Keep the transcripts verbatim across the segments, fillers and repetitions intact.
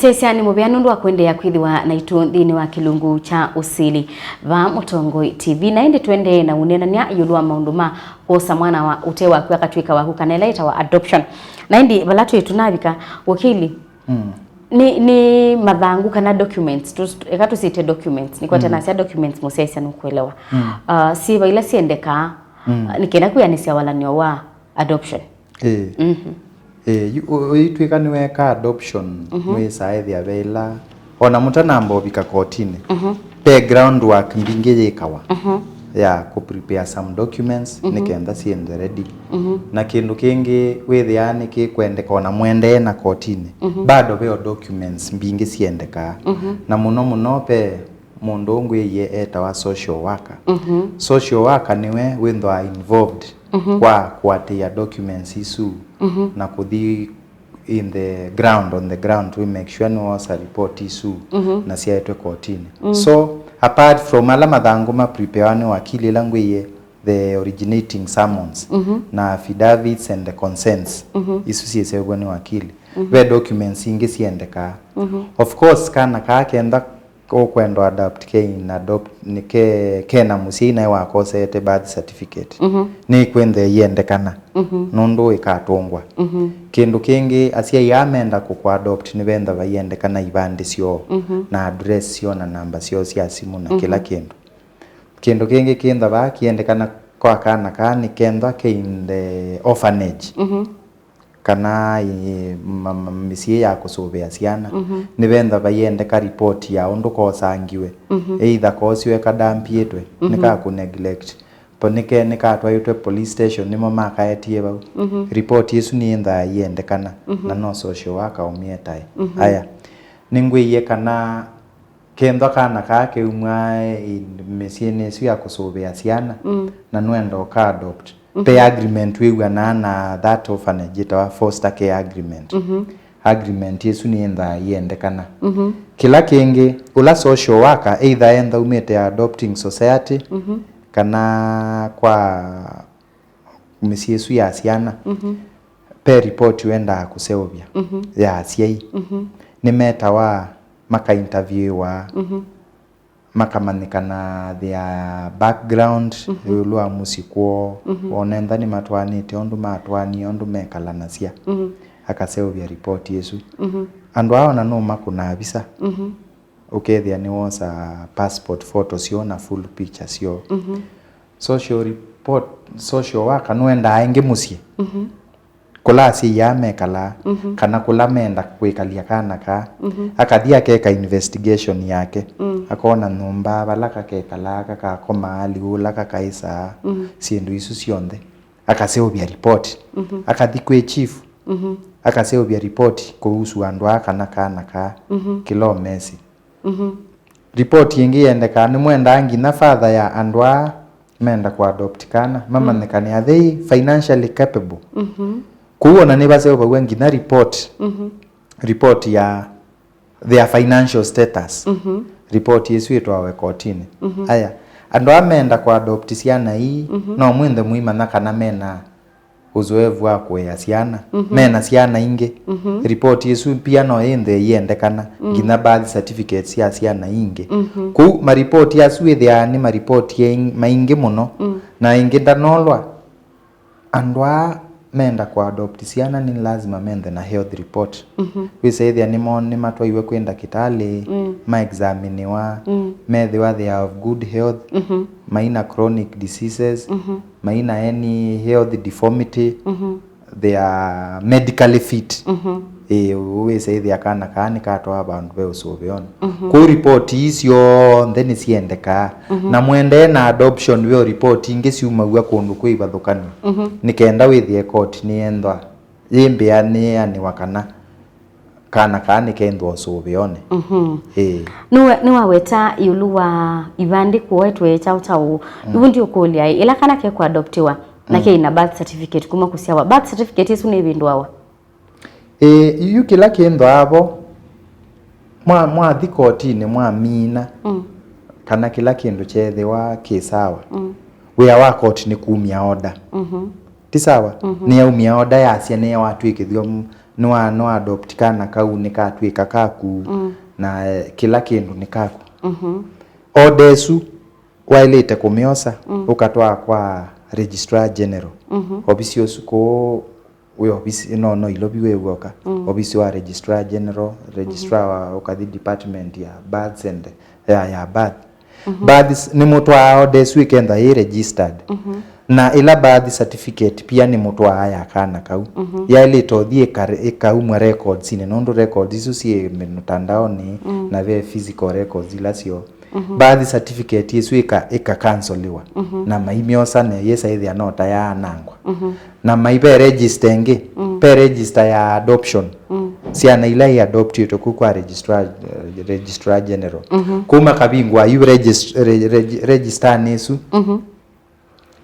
Sesya nĩ mũvea nũndũ wa kũendeea kwĩthĩwa naitũ nthĩnĩ wa kĩlungu kya ũsili vaa Mũtongoi T V. Na ĩndĩ tũendee na ũneenany'a ĩũlũ wa maũndũ ma kwosa mwana wa ũte waku akatw'ĩka waku, kana ĩla ĩtawa adoption. Na ĩndĩ vala twĩ tũnavika, wakili, mm, nĩ, nĩ mathangũ kana documents, tũ-, eka tũsyĩte documents, nĩkwatya, mm, nasya documents mũsesya nũkũelewa. Mm. Uh, syĩva ila syendekaa, mm, nĩ kenda kwĩanĩsya walanĩo wa adoption. Ĩĩ. Mhm. Ĩĩ, yu-, ũ-, ũitw'ĩka nĩweeka adoption, mhm, mwĩsaa ĩthĩa ve ĩla, ona mũtanamba ũvika kotinĩ, mhm, ve groundwork mbingĩ yĩkawa, mhm, ya kũ prepare some documents, mhm, nĩ kenda syĩnthe ready. Mhm. Na kĩndũ kĩngĩ wĩthĩaa nĩkĩkwendeka ona mũendee na kotinĩ, mhm, bado ve o documents mbingĩ syendekaa. Mhm. Na mũno mũno ve mũndũ ũngwĩie etawa social worker. Mhm. Social worker nĩwe wĩthwa involved, mhm, kwa kũatĩĩa documents isu, mhm, na kũthi in the ground, on the ground, to make sure nĩwosa report isu, mhm, na syaetwe kotinĩ. Mm. So, apart from ala mathangũ ma preparewa nĩ wakili, ĩla ngwĩie the originating summons, mhm, na affidavits and the consents, mhm, isu syĩseũvw'a nĩ wakili, mhm, ve documents ingĩ syendekaa. Mhm. Of course, kana kaa kenda ũkwenda adopt, ke in adopt, nĩ ke, ke na mũsyai naĩ wakosete birth certificate. Mhm. Nĩ kwĩnthe yendekana, mhm, nũndũ ĩkatũngwa. Mhm. Kĩndũ kĩngĩ, asyai aa menda kũkũ adopt nĩventha vaiendekana ivandĩ syoo, mhm, na address syoo na namba syoo sya simũ na, mhm, kĩla kĩndũ. Kĩndũ kĩngĩ kĩntha vaa kĩendekana kwa kana kaa nĩ kenda ke in the orphanage. Mhm. Kana ĩ, ma-, ma-, mĩsyĩ ya kũsũvĩa syana, mhm, nĩventha vaiendeka report ya ũndũ kosangiwe, mhm, either koosiwe kadampĩtwe, mhm, nĩkakũ neglect, po nĩke-, nĩkatwaĩtwe police station, nĩmo makaetie vau. Mhm. Report ĩsu nĩyĩnthaa iendekana, mhm, na no social worker ũmĩetae. Mhm. Aya, nĩngwĩie kana kethwa kana kaa keumwa, eh, mĩsyĩnĩ ĩsu ya kũsũvĩa syana, mm, na nũenda ũka adopt, mhm, ve agreement wĩw'anaa na that orphanage ĩtawa foster care agreement. Mhm. Agreement ĩsu nĩyĩnthaa iendekana. Mhm. Kĩla kĩngĩ, ũla social worker either entha umĩte adopting society, mhm, kana kwa mĩsyĩ ĩsu ya syana, mhm, ve report wendaa kũseũvya, mhm, ya asyai. Mhm. Nĩmetawa, makainterviewiwa, mhm, makamanyĩkana their background, mhm, ĩũlũ wa mũsyĩ kwoo, mhm, onentha nĩmatwaanĩte ũndũ matwaanie, ũndũ mekalanasya, mhm, akaseũvya report ĩsu. Mhm. Andũ aa ona nũmakũnaa visa. Mhm. Ũkethĩa nĩwosa passport photo syoo na full picture syoo. Mhm. Social report, social worker nũendaa ĩngĩ mũsyĩ. Mhm. Kũla asyai aa mekalaa, mhm, kana kũla meenda kwĩkalya kana kaa. Mhm. Akathi akeka investigation yake. Mm. Akona nyũmba, vala kakekalaa, kakakomaa, liu ũla kakaĩsaa, mm, syĩndũ isu syonthe. Akaseũvya report. Mhm. Akathi kwĩ chief. Mhm. Akaseũvya report kũhusu andũ aa kana kana kaa. Mhm. Kĩla ũmesĩ. Mhm. Report ĩngĩ yendekaa, nĩmwendaa nginya father ya andũ aa menda kũ adopt kana, mm, mamanyĩkane, are they financially capable? Mhm. Kũu ona nĩvaseũvaw'a nginya report. Mhm. Report ya their financial status. Mhm. Report ĩsu ĩtwawe kotinĩ. Mhm. Aya, andũ aa menda kũ adopt syana ii, mhm, no mwĩnthe mũimanya kana mena ũzoevu wa kũea syana, mhm, mena syana ingĩ. Mhm. Report ĩsu pia no ĩnthe ĩyendekana, mm, nginya birth certificates sya syana ingĩ. Mhm. Kũu maripoti asu ĩthĩaa nĩ maripoti maingĩ mũno, mm, na ĩngĩ ndanolwa. Andũ aa menda kũ adopt syana nĩ lazima menthe na health report. Mhm. Wĩsa ĩthĩa nĩmo nĩmatwaiwe kwĩ ndakĩtalĩ, mm, ma examiniwa, mm, methĩwa they are of good health, mhm, maina chronic diseases, mhm, maina any health deformity, mhm, they are medically fit. Mhm. Ĩĩ, wĩsa ĩthĩa kana kaa nĩkatwaa vandũ ve ũsũvĩonĩ. Mhm. Kũu report ii syonthe nĩsiendekaa. Mhm. Na mũendee na adoption, ve o report ingĩ syumaw'a kũndũ kwĩ ivathũkany'o. Mhm. Nĩ kenda wĩthĩe koti nĩyenthwa yĩmbĩa nĩyeanĩwa kana kana kaa nĩkenthwa ũsũvĩonĩ. Mhm. Ĩĩ. Nĩwe-, nĩwaweta ĩũlũ wa ivandĩ kũetwe kyaũ kyaũ. Mm. Ĩu ndiũkũlya ĩ, ĩla kana kekũadoptiwa na, mm, keina birth certificate kuma kũsyawa, birth certificate ĩsu nĩvĩndũawa? Ĩĩ, yu kĩla kĩnthwaa vo, mwa-, mwathi kotinĩ mwamina, mm, kana kĩla kĩndũ kyeethĩwa kĩ sawa, mm, wĩa wa koti nĩ kumya order. Mhm. Ti sawa? Mhm. Nĩyaumya order yasya nĩyawatw'ĩkĩthw'a m-, nwa, nwa adopt kana kau nĩkatw'ĩka kaku, mm, na, eh, kĩla kĩndũ nĩ kaku. Mhm. Order ĩsu waĩlĩte kũmyosa, mm, ũkatwaa kwa Registrar General. Mhm. Ovisi ũsu kũũ wĩ ovisi, no, no Ilovi wĩ w'oka. Mm. Ovisi wa Registrar General, Registrar, mhm, wa, ũkathi department ya births and, ya, ya birth. Mhm. Birth s-, nĩmũtwaa order ĩsu ĩkenda ĩ registered. Mhm. Na ĩla birth certificate pia nĩmũtwaa ya kana kau. Mhm. Yaĩlĩte ũthi ĩka-, ĩkaumwa records-inĩ, nũndũ records isu syĩ mĩtandaonĩ, mm, na ve physical records ila syo. Mhm. Birth certificate ĩsu ĩka, ĩka canceliwa. Mhm. Na maimyosa na yĩsa ĩthĩa no ta yaanangwa. Mhm. Na mai ve register ĩngĩ, mm, ve register ya adoption. Mm. Syana ila iadoptĩtwe kũu kwa registrar, eh, Registrar General. Mhm. Kũu makavingũa yu regist-, re-, regi-, register-nĩ ĩsu. Mhm.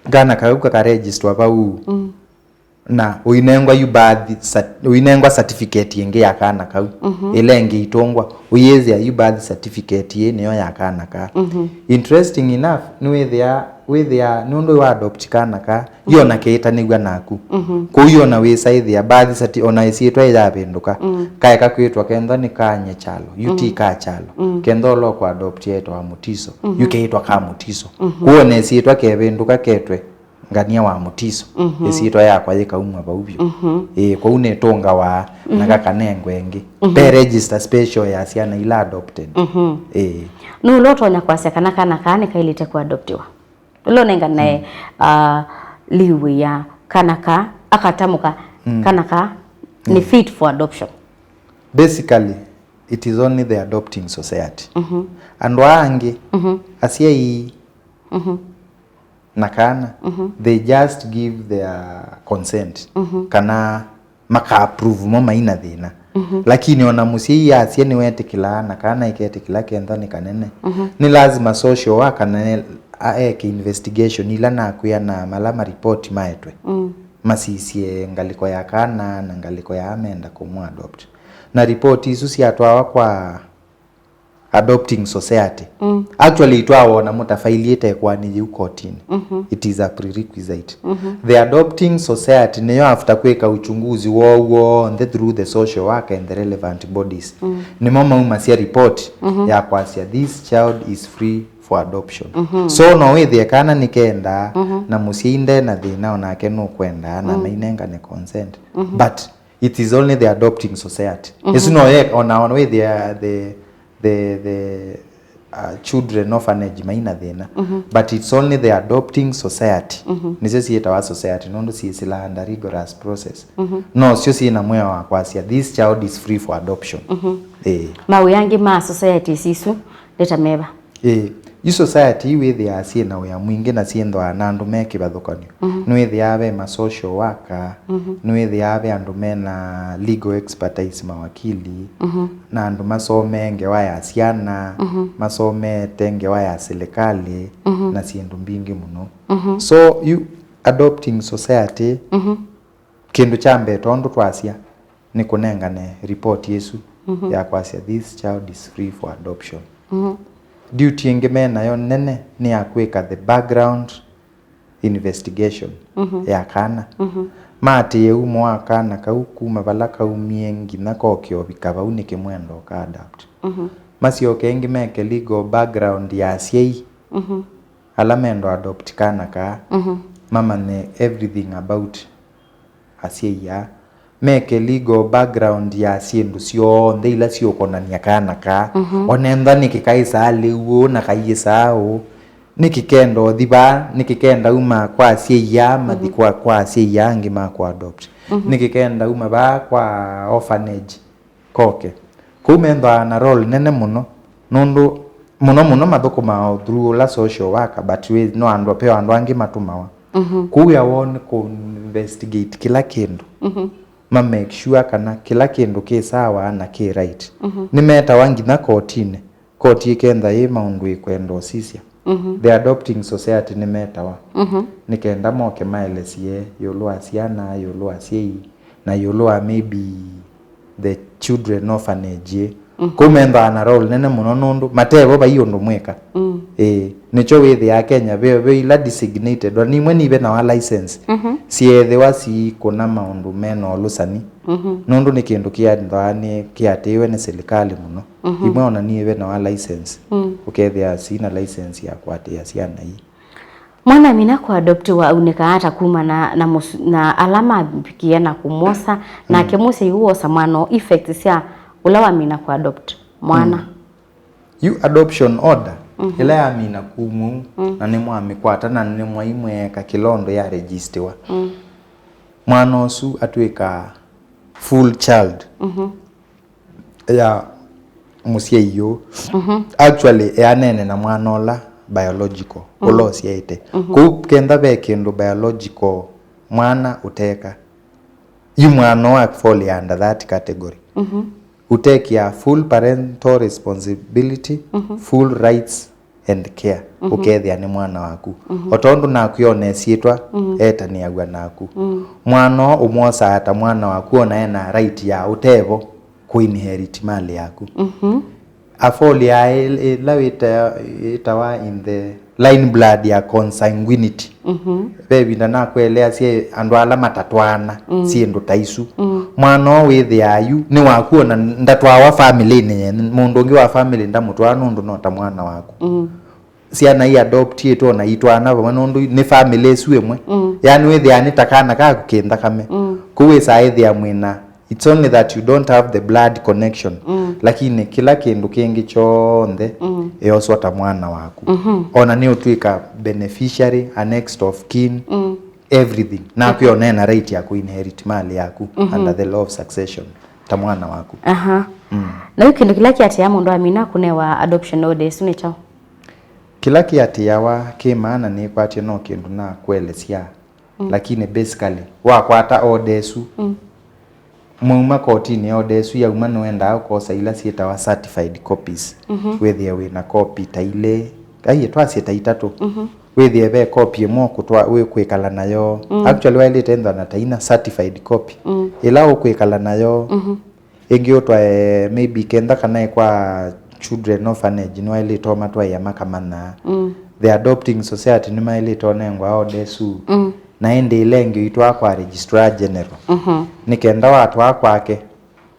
Kana kau kakaregistwa vau. Mm. Na ũinengwa yu birth cert-, ũinengwa certificate ĩngĩ ya kana kau. Mhm. Ĩla ĩngĩ itũngwa, ũyĩthĩa yu birth certificate ĩĩ nĩyo ya kana kaa. Mhm. Interesting enough, nĩwĩthĩa, wĩthĩa nũndũ wa adopt kana kaa, yo na kĩĩtanĩw'a naku. Mhm. Kũu yo na wĩsa ĩthĩa birth certi-, ona ĩsyĩtwa ĩyavĩndũka. Mm. Kaeka kwĩtwa kenda nĩ ka Nyekyalo, yu ti, mm, ka Kyalo. Mm. Kenda ũla ũkũadopt etwa Mutiso, mhm, yu keĩtwa ka Mutiso. Mhm. Kũu ona ĩsyĩtwa kevĩndũka ketwe Ngania wa Mutiso. Mhm. Ĩsyĩtwa yakwa yĩkaumw'a vau vyũ. Mhm. Ĩĩ, kũu nĩtũngawa na, mhm, kakanengwe ĩngĩ. Mhm. Ve register special ya syana ila adopted. Mhm. Ĩĩ. Nũũ ũla ũtonya kwasya kana kana kaa nĩkaĩlĩte kũadoptiwa? Ũla ũnenganae, mm, uh, liu ya kana kaa, akatamũka, mm, kana kaa nĩ, mm, fit for adoption. Basically, it is only the adopting society. Mhm. Andũ aa angĩ, mhm, asyai, mhm, na kana, mhm, they just give their consent, mhm, kana maka-approve mo maina thĩna. Mhm. Lakini ona mũsyai asya nĩwetĩkĩlaa na kana ĩketĩkĩla kenda nĩ kanene, mhm, nĩ lazima social worker na aeke investigation ila nakwĩa na mala maripoti maetwe. Mm. Masisye ngalĩko ya kana na ngalĩko ya amenda kũmũ adopt. Na ripoti isu syatwawa kwa adopting society. Mm. Actually, itwawa ona mũtafaili ĩtekwani yĩu kotinĩ. Mhm. It is a prerequisite. Mhm. The adopting society nĩyo after kwĩka uchunguzi woo w'onthe through the social worker and the relevant bodies. Mm. Nĩmo maumasya report, mhm, ya kwasya this child is free for adoption. Mhm. So no wĩthĩe kana nĩkendaa, mhm, na mũsyai nde na thĩna onake nũkwendaa na, mm, mainengane consent. Mhm. But it is only the adopting society. Mhm. Ĩsu no ye, ona, ona wĩthĩa the, the, the, uh, children orphanage maina thĩna. Mhm. But it's only the adopting society. Mhm. Nĩsyo syĩtawa society, nũndũ syĩsĩla under rigorous process. Mhm. No syo syĩna mwĩao wa kwasya, this child is free for adoption. Mhm. Ĩĩ. Mawĩa angĩ ma societies isu nĩ ta meva? Ĩĩ, yu society ii wĩthĩaa syĩ na wĩa mwingĩ na syĩnthwaa na andũ me kĩvathũkany'o. Mhm. Nĩwĩthĩaa ve ma social worker, mhm, nĩwĩthĩaa ve andũ me na legal expertise, mawakili, mhm, na andũ masomee ngewa ya syana, mhm, masomeete ngewa ya silikalĩ, mhm, na syĩndũ mbingĩ mũno. Mhm. So, yu adopting society, mhm, kĩndũ kya mbee, tondũ twasya, nĩ kũnengane report ĩsu, mhm, ya kwasya, this child is free for adoption. Mhm. Duty ĩngĩ me nayo nene nĩ ya kwĩka the background investigation, mhm, ya kana. Mhm. Maatĩĩe umo wa kana kau kuma vala kaumie nginya koke ũvika vau nĩkĩ mwenda ũka adopt. Mhm. Masyoke ĩngĩ meke legal background ya asyai, mhm, ala menda adopt kana kaa, mhm, mamanye everything about asyai aa, meke legal background ya syĩndũ syonthe ila siũkonany'a kana kaa. Mhm. Onentha nĩkĩ kaĩsaa lĩu ũũ na kaiĩsaa ũũ, nĩkĩ kenda ũthi vaa, nĩkĩ kenda uma kwa asyai aa mathi, mhm, kwa, kwa asyai aa angĩ ma kũ adopt. Mhm. Nĩkĩ kenda uma vaa kwa orphanage koke. Kũu menthwaa na role nene mũno, nũndũ mũno mũno mathũkũmaa o through ũla social worker, but wĩ, no andũ, ve andũ angĩ matũmawa. Mhm. Kũu wĩa woo nĩ kũ investigate kĩla kĩndũ. Mhm. Ma make sure kana kĩla kĩndũ kĩ sawa na kĩ right. Mhm. Nĩmetawa nginya kotinĩ. Koti ĩkenda yĩ maũndũ ĩkwenda ũsisya. Mhm. The adopting society nĩmetawa. Mhm. Nĩ kenda moke maelesye ĩũlũ wa syana, ĩũlũ wa asyai, na ĩũlũ wa maybe the children orphanage ĩ, Kũu mendaa na role nene mũno nũndũ matevo vai ũndũ mwĩka. Ĩĩ, nĩkyo wĩthĩaa Kenya ve, ve ila designated, ona imwe nive na wa license. Syeethĩwa siikũna maũndũ me na ũlũsani. Nũndũ nĩ kĩndũ kĩendaa nĩ kĩatĩĩwe nĩ silikalĩ mũno. Imwe ona nive na wa license. Ũkethĩa sina license ya kũatĩĩa syana ii. Mwana amina kũadoptiwa aunĩkaa ata kumana na, na, mũs- na ala mavikie na kũmwosa, nake mũsyai ũũ wosa mwana ũũ, effects sya ũla wamina kũadopt mwana? Yu adoption order ĩla yamina kumw'au, na nĩmwamĩkwata na nĩmwaimweeka kĩla ũndũ ya registiwa, mwana ũsu atw'ĩkaa full child ya mũsyai ũũ. Actually, eanene na mwana ũla biological, ũla ũsyaĩte. Kũu kenda ve kĩndũ biological mwana ũteka, yu mwana ũũ a fall under that category. Ũtekĩa full parental responsibility, full rights and care, ũkethĩa nĩ mwana waku. O tondũ naku ona ĩsyĩtwa etanĩaw'a naku. Mwana ũũ ũmwosaa ta mwana waku, ona ena right ya ũtevo kũinherit malĩ yaku. Afoli ya ĩla wĩta- ĩtawa in the line blood ya consanguinity. Ve ĩvinda nakũeleasya andũ ala matatwaana syĩndũ ta isu. Mwana ũũ wĩthĩaa yu nĩ waku, ona ndatwawa family-inĩ yenyu. Mũndũ ũngĩ wa family ndamũtwaa nũndũ no ta mwana waku. Syana iadoptĩtwe ona itwaana vamwe nũndũ nĩ family ĩsu ĩmwe. Yaani wĩthĩaa nĩ ta kana kaku kĩ nthakame. Kũu wĩsaa ĩthĩa mwĩna, it's only that you don't have the blood connection. Lakini kĩla kĩndũ kĩngĩ kyonthe eoswa ta mwana waku. Ona nĩ ũtwĩka beneficiary, a next of kin, everything. Naku ona ena right ya kũinherit malĩ yaku under the law of succession ta mwana waku. Aha. Na yu kĩndũ kĩla kĩatĩĩa mũndũ amina kũnewa adoption order ĩsu nĩ kyaũ? Kĩla kĩatĩĩawa kĩ maana nĩkwatye no kĩndũ nakũelesya. Lakini basically, wakwata order ĩsu, mwauma kotinĩ, order ĩsu yauma, nĩwendaa ũkosa ila syĩtawa certified copies. Wĩthĩe wĩna copy ta ilĩ, aiye, twasye ta itatũ. Wĩthĩe ve copy ĩmwe ũkũtwa- wĩkwĩkala nayo. Actually, waĩlĩte ĩthwa na ta ina certified copy. Ĩla ũkwĩkala nayo, ĩngĩ ũtwae maybe kenda kana ĩ kwa children orphanage, nĩwaĩlĩte ũmatwaĩa makamanya. The adopting society nĩmaĩlĩte ũnengwa order ĩsu. Na ĩndĩ ĩla ĩngĩ ũitwaa kwa registrar general. Nĩ kenda watwaa kwake,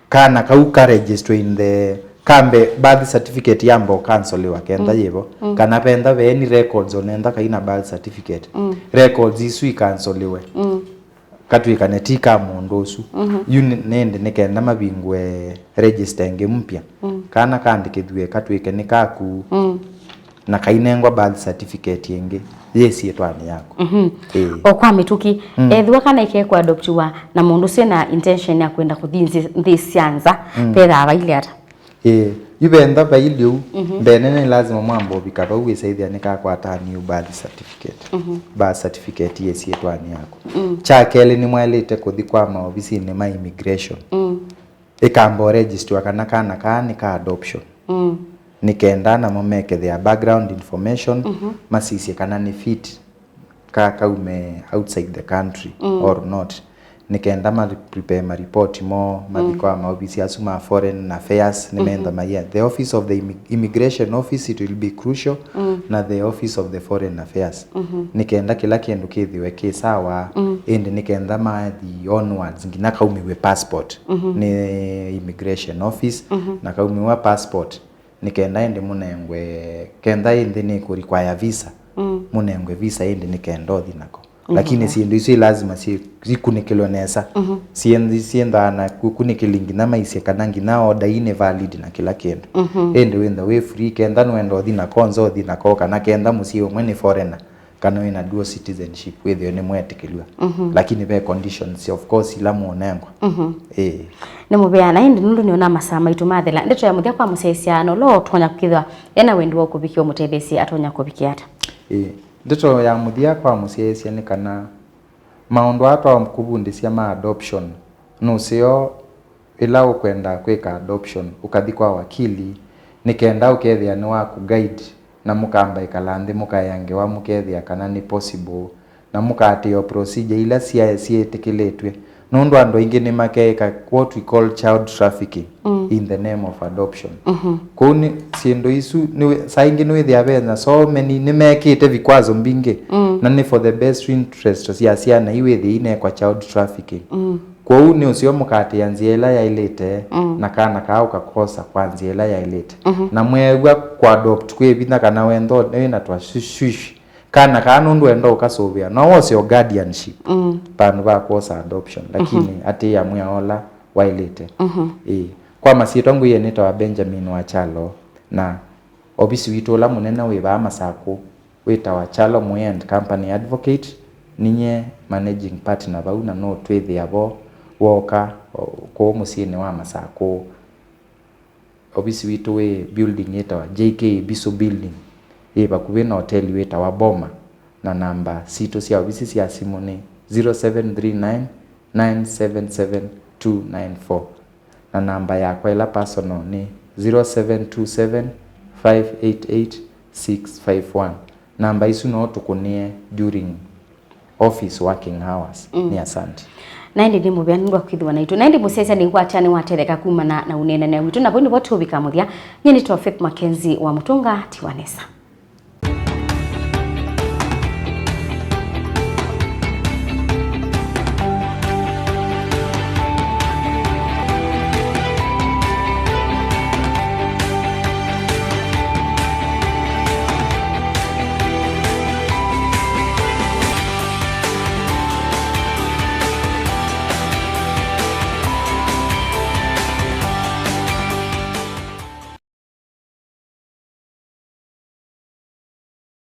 kana kau ka register in the kambe birth certificate yamba ũkansoliwa kenda yĩvo. Kana venda ve any records onenda kaina birth certificate. Records isu ikansoliwe. Katwĩkane ti ka mũndũ ũsu. Yu nĩ- nĩ ĩndĩ nĩ kenda mavingũe register ĩngĩ mpya. Kana kandĩkĩthw'e katwĩke nĩ kaku, na kainengwa birth certificate ĩngĩ yĩ syĩtwanĩ yaku. Ĩĩ. O kwa mĩtũkĩ, ethĩwa kana ĩkekwa adoptiwa na mũndũ ũsu ena intention ya kwenda kũthi nthĩ- nthĩ sya nza, vethaa vailye ata? Ĩĩ, yu venda vailye ũu, mbee nene nĩ lazima mwamba ũvika vau wĩsaĩthya nĩkakwata a new birth certificate. Birth certificate yĩ syĩtwanĩ yaku. Kya kelĩ, nĩmwaĩlĩte kũthi kwa maovisinĩ ma immigration. Ĩkamba ũregistiwa kana kana kaa nĩ ka adoption. Nĩ kenda namo meke their background information, masisye kana nĩ fit ka kaume outside the country or not. Nĩ kenda ma prepare maripoti moo, mathi kwa maovisi asu ma foreign affairs, nĩmenda maia. The office of the immi- immigration office, it will be crucial, na the office of the foreign affairs. Nĩ kenda kĩla kĩndũ kĩthĩwe kĩ sawa, ĩndĩ nĩ kenda mathi onwards nginya kaumĩw'e passport nĩ immigration office, na kaumĩwa passport, nĩ kenda ĩndĩ mũnengwe, kenda ĩndĩ nĩ kũ require visa, mũnengwe visa ĩndĩ nĩ kenda ũthi nako. Lakini syĩndũ isu lazima si- sikunĩkĩlwe nesa. Syĩndũ- syĩndaa na kũkunĩkĩli nginya maisye kana nginya order ii nĩ valid na kĩla kĩndũ. Ĩndĩ wĩntha wĩ free, kenda nũenda ũthi nako nza ũthi nako, kana kenda mũsyĩ ũmwe nĩ foreigner, kana wĩna dual citizenship, wĩthĩwe nĩ mwetĩkĩlw'a. Lakini ve conditions, of course, ila mũũnengwa. Ĩĩ. Nĩ mũvea, na ĩndĩ nũndũ nĩona masaa maitũ mathela, ndeto ya mũthya kwa mũsyaĩĩsya na ũla ũtonya kwĩthĩwa ena wendi wa kũvikĩa ũmũtetheesye atonya kũvikĩa ata? Ĩĩ. Ndeto ya mũthya kwa mũsyaĩĩsya nĩ kana maũndũ aa twakũvundĩsya ma adoption, nũseo ĩla ũkwenda kwĩka adoption, ũkathi kwa wakili, nĩ kenda ũkethĩa nĩwakũ guide na mũkamba ĩkala nthĩ mũkaea ngewa mũkethĩa kana nĩ possible, na mũkaatĩĩa procedure ila sya- syĩtĩkĩlĩtw'e, Nũndũ andũ aingĩ nĩmakeĩka what we call child trafficking in the name of adoption. Kũu nĩ syĩndũ isu, nĩ, saa ingĩ nĩwĩthĩa vena so many nĩmekĩte vikwazo mbingĩ, na nĩ for the best interest sya syana iwĩthĩa inekwa child trafficking. Kwoou nĩ ũseo mũkaatĩĩa nzĩa ĩla yaĩlĩte, na kana kaa ũkakosa kwa nzĩa ĩla yaĩlĩte. Na mweew'a kũadopt kwĩ vinya kana wendo wĩ na twashwishi, kana kaa nũndũ wenda ũkasũvĩa, no wose o guardianship vandũ va kwosa adoption, lakini atĩĩa mwĩao ũla waĩlĩte. Ĩĩ. Kwa masyĩtwa ngwĩe nĩtawa Benjamin Wachalo, na ovisi witũ ũla mũnene wĩ vaa Masakũ wĩtawa Chalo Mui and Company Advocate. Ninyie managing partner vau, na no twĩthĩa vo wooka o, kũu mũsyĩnĩ wa Masakũ. Ovisi witũ wĩ building yĩtawa J K Biso Building, yĩ vakuvĩ na oteli wĩtawa Boma, na namba sitũ sya ovisi sya simũ nĩ zero seven three nine, nine seven seven, two nine four, na namba yakwa ĩla personal nĩ zero seven two seven, five eight eight, six five one. Namba isu no tũkũnĩe during office working hours. Nĩ asante. Na ĩndĩ nĩ mũvea nũndũ wa kwĩthĩwa naitũ. Na ĩndĩ mũsyaĩĩsya nĩngwatya nĩwatetheka kumana na ũneenanĩa witũ. Na vau nĩvo tũũvika mũthya. Nyie nĩtawa Faith Mackenzie wa Mũtũnga Tiwanesa.